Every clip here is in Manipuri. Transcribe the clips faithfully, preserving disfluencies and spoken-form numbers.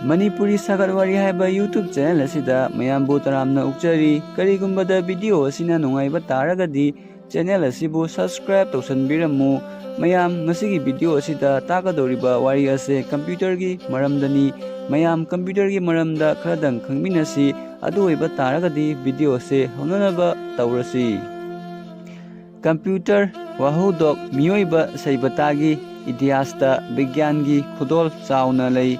ꯃꯅꯤꯄꯨꯔꯤ ꯁꯥꯒꯠ ꯋꯥꯔꯤ ꯍꯥꯏꯕ YouTube ꯆꯦꯅꯦꯜ ꯑꯁꯤꯗ ꯃꯌꯥꯝꯕꯨ ꯇꯔꯥꯝꯅ ꯑꯣꯛꯆꯔꯤ꯫ ꯀꯔꯤꯒꯨꯝꯕꯗ ꯚꯤꯗꯤꯑꯣ ꯑꯁꯤꯅ ꯅꯨꯡꯉꯥꯏꯕ ꯇꯥꯔꯒꯗꯤ ꯆꯦꯅꯦꯜ ꯑꯁꯤꯕꯨ ꯁꯕꯁꯀ꯭ꯔꯥꯏꯕ ꯇꯧꯁꯟꯕꯤꯔꯝꯃꯨ꯫ ꯃꯌꯥꯝ, ꯉꯁꯤꯒꯤ ꯚꯤꯗꯤꯑꯣ ꯑꯁꯤꯗ ꯇꯥꯛꯀꯗꯧꯔꯤꯕ ꯋꯥꯔꯤ ꯑꯁꯦ ꯀꯝꯄ꯭ꯌꯨꯇꯔꯒꯤ ꯃꯔꯝꯗꯅꯤ꯫ ꯃꯌꯥꯝ, ꯀꯝꯄ꯭ꯌꯨꯇꯔꯒꯤ ꯃꯔꯝꯗ ꯈꯔꯗꯪ ꯈꯪꯃꯤꯟꯅꯁꯤ꯫ ꯑꯗꯨ ꯑꯣꯏꯕ ꯇꯥꯔꯒꯗꯤ ꯚꯤꯗꯤꯑꯣ ꯑꯁꯦ ꯍꯧꯅꯅꯕ ꯇꯧꯔꯁꯤ꯫ ꯀꯝꯄ꯭ꯌꯨꯇꯔ ꯋꯥꯍꯧꯗꯣꯛ꯫ ꯃꯤꯑꯣꯏꯕ ꯁꯩꯕꯇꯥꯒꯤ ꯏꯇꯤꯍꯥꯁꯇ ꯕꯤꯒ꯭ꯌꯥꯟꯒꯤ ꯈꯨꯗꯣꯜ ꯆꯥꯎꯅ ꯂꯩ꯫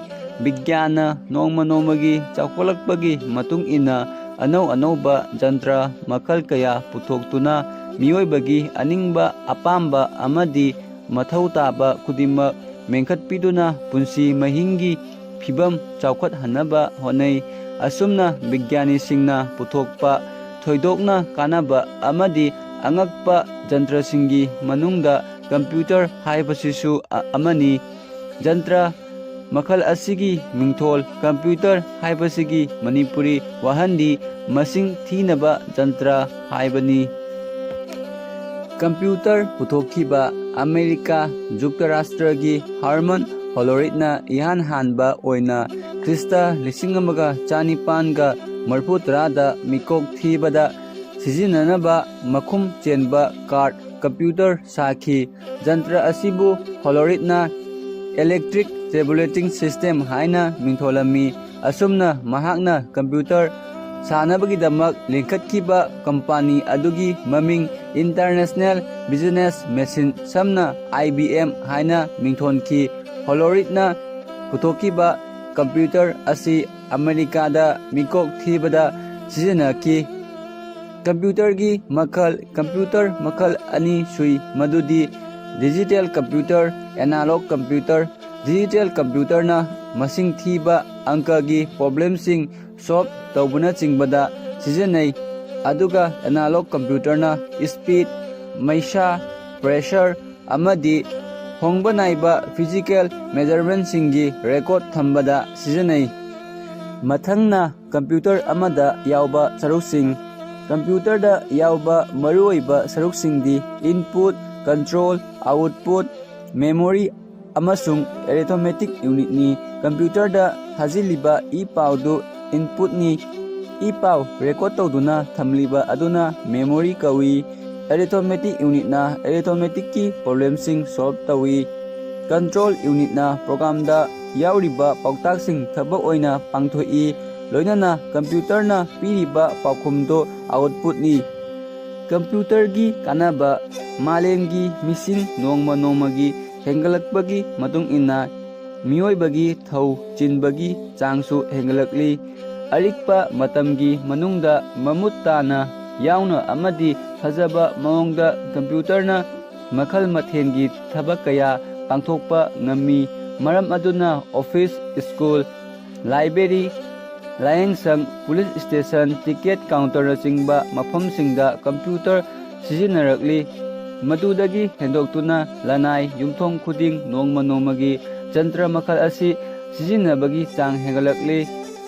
ꯕꯤꯒ꯭ꯌꯥꯟꯅ ꯅꯣꯡꯃ ꯅꯣꯡꯃꯒꯤ ꯆꯥꯎꯈꯠꯂꯛꯄꯒꯤ ꯃꯇꯨꯡ ꯏꯟꯅ ꯑꯅꯧ ꯑꯅꯧꯕ ꯖꯟꯇ꯭ꯔ ꯃꯈꯜ ꯀꯌꯥ ꯄꯨꯊꯣꯛꯇꯨꯅ ꯃꯤꯑꯣꯏꯕꯒꯤ ꯑꯅꯤꯡꯕ, ꯑꯄꯥꯝꯕ ꯑꯃꯗꯤ ꯃꯊꯧ ꯇꯥꯕ ꯈꯨꯗꯤꯡꯃꯛ ꯃꯦꯟꯈꯠꯄꯤꯗꯨꯅ ꯄꯨꯟꯁꯤ ꯃꯍꯤꯡꯒꯤ ꯐꯤꯕꯝ ꯆꯥꯎꯈꯠꯍꯟꯅꯕ ꯍꯣꯠꯅꯩ꯫ ꯑꯁꯨꯝꯅ ꯕꯤꯒ꯭ꯌꯥꯅꯤꯁꯤꯡꯅ ꯄꯨꯊꯣꯛꯄ ꯊꯣꯏꯗꯣꯛꯅ ꯀꯥꯟꯅꯕ ꯑꯃꯗꯤ ꯑꯉꯛꯄ ꯖꯟꯇ꯭ꯔꯁꯤꯡꯒꯤ ꯃꯅꯨꯡꯗ ꯀꯝꯄ꯭ꯌꯨꯇꯔ ꯍꯥꯏꯕꯁꯤꯁꯨ ꯑ-, ꯑꯃꯅꯤ꯫ ꯖꯟꯇ꯭ꯔ ꯃꯈꯜ ꯑꯁꯤꯒꯤ ꯃꯤꯡꯊꯣꯜ ꯀꯝꯄ꯭ꯌꯨꯇꯔ ꯍꯥꯏꯕꯁꯤꯒꯤ ꯃꯅꯤꯄꯨꯔꯤ ꯋꯥꯍꯟꯗꯤ ꯃꯁꯤꯡ ꯊꯤꯅꯕ ꯖꯟꯇ꯭ꯔ ꯍꯥꯏꯕꯅꯤ꯫ ꯀꯝꯄ꯭ꯌꯨꯇꯔ ꯄꯨꯊꯣꯛꯈꯤꯕ ꯑꯃꯦꯔꯤꯀꯥ ꯖꯨꯛꯇꯔꯥꯁꯇ꯭ꯔꯒꯤ ꯍꯔꯃꯟ ꯍꯣꯂꯣꯔꯤꯠꯅ ꯏꯍꯥꯟ ꯍꯥꯟꯕ ꯑꯣꯏꯅ ꯈ꯭ꯔꯤꯁꯇ ꯂꯤꯁꯤꯡ ꯑꯃꯒ ꯆꯥꯅꯤꯄꯥꯟꯒ ꯃꯔꯤꯐꯨ ꯇꯔꯥꯗ ꯃꯤꯀꯣꯛ ꯊꯤꯕꯗ ꯁꯤꯖꯤꯟꯅꯅꯕ ꯃꯈꯨꯝ ꯆꯦꯟꯕ ꯀꯥꯔꯠ ꯀꯝꯄ꯭ꯌꯨꯇꯔ ꯁꯥꯈꯤ꯫ ꯖꯟꯇ꯭ꯔ ꯑꯁꯤꯕꯨ ꯍꯣꯂꯣꯔꯤꯠꯅ Electric Tabulating System ꯍꯥꯏꯅ ꯃꯤꯡꯊꯣꯜꯂꯝꯃꯤ꯫ ꯑꯁꯨꯝꯅ ꯃꯍꯥꯛꯅ ꯀꯝꯄ꯭ꯌꯨꯇꯔ ꯁꯥꯅꯕꯒꯤꯗꯃꯛ ꯂꯤꯡꯈꯠꯈꯤꯕ ꯀꯝꯄꯥꯅꯤ ꯑꯗꯨꯒꯤ ꯃꯃꯤꯡ International Business Machine, ꯁꯝꯅ I B M ꯍꯥꯏꯅ ꯃꯤꯡꯊꯣꯟꯈꯤ꯫ ꯍꯣꯂꯣꯔꯤꯠꯅ ꯄꯨꯊꯣꯛꯈꯤꯕ ꯀꯝꯄ꯭ꯌꯨꯇꯔ ꯑꯁꯤ ꯑꯃꯦꯔꯤꯀꯥꯗ ꯃꯤꯀꯣꯛ ꯊꯤꯕꯗ ꯁꯤꯖꯤꯟꯅꯈꯤ꯫ ꯀꯝꯄ꯭ꯌꯨꯇꯔꯒꯤ ꯃꯈꯜ꯫ ꯀꯝꯄ꯭ꯌꯨꯇꯔ ꯃꯈꯜ ꯑꯅꯤ ꯁꯨꯏ, ꯃꯗꯨꯗꯤ digital computer, analog computer꯫ Digital computerꯅ ꯃꯁꯤꯡ ꯊꯤꯕ, ꯑꯪꯀꯒꯤ problemꯁꯤꯡ solve ꯇꯧꯕꯅꯆꯤꯡꯕꯗ ꯁꯤꯖꯤꯟꯅꯩ, ꯑꯗꯨꯒ analog computerꯅ speed, ꯃꯩꯁꯥ, pressure, ꯑꯃꯗꯤ ꯍꯣꯡꯕ ꯅꯥꯏꯕ physical measurementꯁꯤꯡꯒꯤ record ꯊꯝꯕꯗ ꯁꯤꯖꯤꯟꯅꯩ꯫ ꯃꯊꯪꯅ ꯀꯝꯄ꯭ꯌꯨꯇꯔ ꯑꯃꯗ ꯌꯥꯎꯕ ꯁꯔꯨꯛꯁꯤꯡ꯫ ꯀꯝꯄ꯭ꯌꯨꯇꯔꯗ ꯌꯥꯎꯕ ꯃꯔꯨꯑꯣꯏꯕ ꯁꯔꯨꯛꯁꯤꯡꯗꯤ input, control, output, memory ꯑꯃꯁꯨꯡ arithmetic unitꯅꯤ꯫ ꯀꯝꯄ꯭ꯌꯨꯇꯔꯗ ꯊꯥꯖꯤꯜꯂꯤꯕ ꯏ ꯄꯥꯎꯗꯨ inputꯅꯤ꯫ ꯏ ꯄꯥꯎ record ꯇꯧꯗꯨꯅ ꯊꯝꯂꯤꯕ ꯑꯗꯨꯅ memory ꯀꯧꯏ꯫ Arithmetic unitꯅ arithmeticꯀꯤ problemꯁꯤꯡ solve ꯇꯧꯏ꯫ Control unitꯅ programꯗ ꯌꯥꯎꯔꯤꯕ ꯄꯥꯎꯇꯥꯛꯁꯤꯡ ꯊꯕꯛ ꯑꯣꯏꯅ ꯄꯥꯡꯊꯣꯛꯏ, ꯂꯣꯏꯅꯅ computerꯅ ꯄꯤꯔꯤꯕ ꯄꯥꯎꯈꯨꯝꯗꯨ outputꯅꯤ꯫ Computerꯒꯤ ꯀꯥꯟꯅꯕ꯫ ꯃꯥꯂꯦꯝꯒꯤ ꯃꯤꯁꯤꯡ ꯅꯣꯡꯃ ꯅꯣꯡꯃꯒꯤ ꯍꯦꯟꯒꯠꯂꯛꯄꯒꯤ ꯃꯇꯨꯡ ꯏꯟꯅ ꯃꯤꯑꯣꯏꯕꯒꯤ ꯊꯧ ꯆꯤꯟꯕꯒꯤ ꯆꯥꯡꯁꯨ ꯍꯦꯟꯒꯠꯂꯛꯂꯤ꯫ ꯑꯔꯤꯛꯄ ꯃꯇꯝꯒꯤ ꯃꯅꯨꯡꯗ ꯃꯃꯨꯠ ꯇꯥꯅ ꯌꯥꯎꯅ ꯑꯃꯗꯤ ꯐꯖꯕ ꯃꯑꯣꯡꯗ computerꯅ ꯃꯈꯜ ꯃꯊꯦꯜꯒꯤ ꯊꯕꯛ ꯀꯌꯥ ꯄꯥꯡꯊꯣꯛꯄ ꯉꯝꯃꯤ꯫ ꯃꯔꯝ ꯑꯗꯨꯅ office, school, library, ꯂꯥꯏꯌꯦꯡꯁꯪ, police station, ticket counterꯅꯆꯤꯡꯕ ꯃꯐꯝꯁꯤꯡꯗ computer ꯁꯤꯖꯤꯟꯅꯔꯛꯂꯤ꯫ ꯃꯗꯨꯗꯒꯤ ꯍꯦꯟꯗꯣꯛꯇꯨꯅ ꯂꯅꯥꯏ ꯌꯨꯝꯊꯣꯡ ꯈꯨꯗꯤꯡ ꯅꯣꯡꯃ ꯅꯣꯡꯃꯒꯤ ꯖꯟꯇ꯭ꯔ ꯃꯈꯜ ꯑꯁꯤ ꯁꯤꯖꯤꯟꯅꯕꯒꯤ ꯆꯥꯡ ꯍꯦꯟꯒꯠꯂꯛꯂꯤ꯫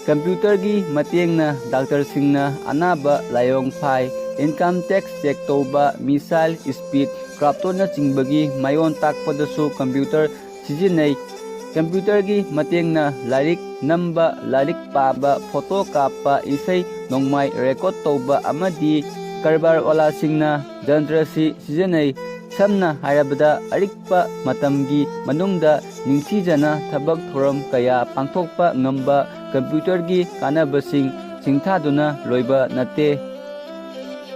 Computerꯒꯤ ꯃꯇꯦꯡꯅ doctorꯁꯤꯡꯅ ꯑꯅꯥꯕ ꯂꯥꯏꯑꯣꯡ ꯐꯥꯏ, income tax check ꯇꯧꯕ, missile, speed craftꯅꯆꯤꯡꯕꯒꯤ ꯃꯌꯣꯟ ꯇꯥꯛꯄꯗꯁꯨ computer ꯁꯤꯖꯤꯟꯅꯩ꯫ Computerꯒꯤ ꯃꯇꯦꯡꯅ ꯂꯥꯏꯔꯤꯛ ꯅꯝꯕ, ꯂꯥꯏꯔꯤꯛ ꯄꯥꯕ, photo ꯀꯥꯞꯄ, ꯏꯁꯩ ꯅꯣꯡꯃꯥꯏ record ꯇꯧꯕ ꯑꯃꯗꯤ ꯀꯔꯕꯥꯔ ꯋꯥꯂꯥꯁꯤꯡꯅ ꯖꯟꯇ꯭ꯔꯁꯤ ꯁꯤꯖꯤꯟꯅꯩ꯫ ꯁꯝꯅ ꯍꯥꯏꯔꯕꯗ, ꯑꯔꯤꯛꯄ ꯃꯇꯝꯒꯤ ꯃꯅꯨꯡꯗ ꯅꯤꯡꯊꯤꯖꯅ ꯊꯕꯛ ꯊꯧꯔꯝ ꯀꯌꯥ ꯄꯥꯡꯊꯣꯛꯄ ꯉꯝꯕ computerꯒꯤ ꯀꯥꯟꯅꯕꯁꯤꯡ ꯁꯤꯡꯊꯥꯗꯨꯅ ꯂꯣꯏꯕ ꯅꯠꯇꯦ꯫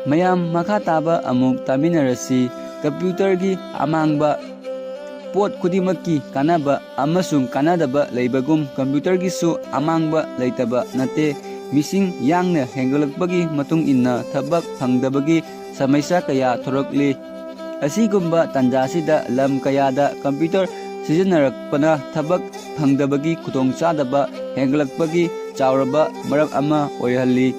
ꯃꯌꯥꯝ, ꯃꯈꯥ ꯇꯥꯕ ꯑꯃꯨꯛ ꯇꯥꯃꯤꯟꯅꯔꯁꯤ꯫ Computerꯒꯤ ꯑꯃꯥꯡꯕ꯫ ꯄꯣꯠ ꯈꯨꯗꯤꯡꯃꯛꯀꯤ ꯀꯥꯟꯅꯕ ꯑꯃꯁꯨꯡ ꯀꯥꯟꯅꯗꯕ ꯂꯩꯕꯒꯨꯝ, computerꯒꯤꯁꯨ ꯑꯃꯥꯡꯕ ꯂꯩꯇꯕ ꯅꯠꯇꯦ꯫ ꯃꯤꯁꯤꯡ ꯌꯥꯡꯅ ꯍꯦꯟꯒꯠꯂꯛꯄꯒꯤ ꯃꯇꯨꯡ ꯏꯟꯅ ꯊꯕꯛ ꯐꯪꯗꯕꯒꯤ ꯁꯃꯁ꯭ꯌꯥ ꯀꯌꯥ ꯊꯣꯔꯛꯂꯤ꯫ ꯑꯁꯤꯒꯨꯝꯕ ꯇꯥꯟꯖꯥꯁꯤꯗ ꯂꯝ ꯀꯌꯥꯗ computer ꯁꯤꯖꯤꯟꯅꯔꯛꯄꯅ ꯊꯕꯛ ꯐꯪꯗꯕꯒꯤ ꯈꯨꯗꯣꯡꯆꯥꯗꯕ ꯍꯦꯟꯒꯠꯂꯛꯄꯒꯤ ꯆꯥꯎꯔꯕ ꯃꯔꯝ ꯑꯃ ꯑꯣꯏꯍꯜꯂꯤ꯫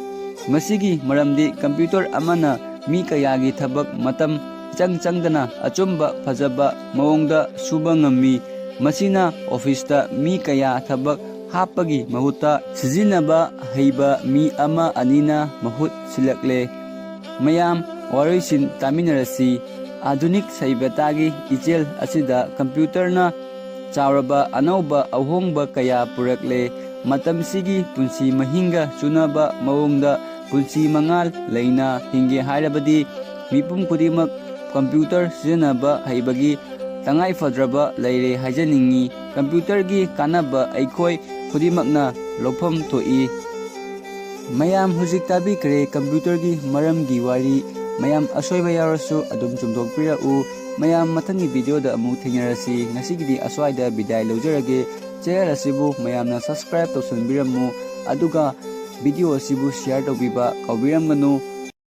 ꯃꯁꯤꯒꯤ ꯃꯔꯝꯗꯤ computer ꯑꯃꯅ ꯃꯤ ꯀꯌꯥꯒꯤ ꯊꯕꯛ ꯃꯇꯝ ꯏꯆꯪ ꯆꯪꯗꯅ ꯑꯆꯨꯝꯕ, ꯐꯖꯕ ꯃꯑꯣꯡꯗ ꯁꯨꯕ ꯉꯝꯃꯤ꯫ ꯃꯁꯤꯅ officeꯇ ꯃꯤ ꯀꯌꯥ ꯊꯕꯛ ꯍꯥꯞꯄꯒꯤ ꯃꯍꯨꯠꯇ ꯁꯤꯖꯤꯟꯅꯕ ꯍꯩꯕ ꯃꯤ ꯑꯃ ꯑꯅꯤꯅ ꯃꯍꯨꯠ ꯁꯤꯜꯂꯛꯂꯦ꯫ ꯃꯌꯥꯝ, ꯋꯥꯔꯣꯏꯁꯤꯟ ꯇꯥꯃꯤꯟꯅꯔꯁꯤ꯫ ꯑꯥꯙꯨꯅꯤꯛ ꯁꯩꯕꯇꯥꯒꯤ ꯏꯆꯦꯜ ꯑꯁꯤꯗ computerꯅ ꯆꯥꯎꯔꯕ ꯑꯅꯧꯕ ꯑꯍꯣꯡꯕ ꯀꯌꯥ ꯄꯨꯔꯛꯂꯦ꯫ ꯃꯇꯝꯁꯤꯒꯤ ꯄꯨꯟꯁꯤ ꯃꯍꯤꯡꯒ ꯆꯨꯅꯕ ꯃꯑꯣꯡꯗ ꯄꯨꯟꯁꯤ ꯃꯉꯥꯜ ꯂꯩꯅ ꯍꯤꯡꯒꯦ ꯍꯥꯏꯔꯕꯗꯤ ꯃꯤꯄꯨꯝ ꯈꯨꯗꯤꯡꯃꯛ ꯀꯝꯄ꯭ꯌꯨꯇꯔ ꯁꯤꯖꯤꯟꯅꯕ ꯍꯩꯕꯒꯤ ꯇꯉꯥꯏ ꯐꯗ꯭ꯔꯕ ꯂꯩꯔꯦ ꯍꯥꯏꯖꯅꯤꯡꯏ꯫ ꯀꯝꯄ꯭ꯌꯨꯇꯔꯒꯤ ꯀꯥꯟꯅꯕ ꯑꯩꯈꯣꯏ ꯈꯨꯗꯤꯡꯃꯛꯅ ꯂꯧꯐꯝ ꯊꯣꯛꯏ꯫ ꯃꯌꯥꯝ ꯍꯧꯖꯤꯛ ꯇꯥꯕꯤꯈ꯭ꯔꯦ ꯀꯝꯄ꯭ꯌꯨꯇꯔꯒꯤ ꯃꯔꯝꯒꯤ ꯋꯥꯔꯤ꯫ ꯃꯌꯥꯝ ꯑꯁꯣꯏꯕ ꯌꯥꯎꯔꯁꯨ ꯑꯗꯨꯝ ꯆꯨꯝꯊꯣꯛꯄꯤꯔꯛꯎ꯫ ꯃꯌꯥꯝ ꯃꯊꯪꯒꯤ ꯚꯤꯗꯤꯑꯣꯗ ꯑꯃꯨꯛ ꯊꯦꯡꯅꯔꯁꯤ꯫ ꯉꯁꯤꯒꯤꯗꯤ ꯑꯁ꯭ꯋꯥꯏꯗ ꯕꯤꯗꯥꯏ ꯂꯧꯖꯔꯒꯦ꯫ ꯆꯦꯅꯦꯜ ꯑꯁꯤꯕꯨ ꯃꯌꯥꯝꯅ ꯁꯕꯁꯀ꯭ꯔꯥꯏꯕ ꯇꯧꯁꯤꯟꯕꯤꯔꯝꯃꯨ, ꯑꯗꯨꯒ ꯚꯤꯗꯤꯑꯣ ꯑꯁꯤꯕꯨ ꯁꯤꯌꯥꯔ ꯇꯧꯕꯤꯕ ꯀꯥꯎꯕꯤꯔꯝꯒꯅꯨ꯫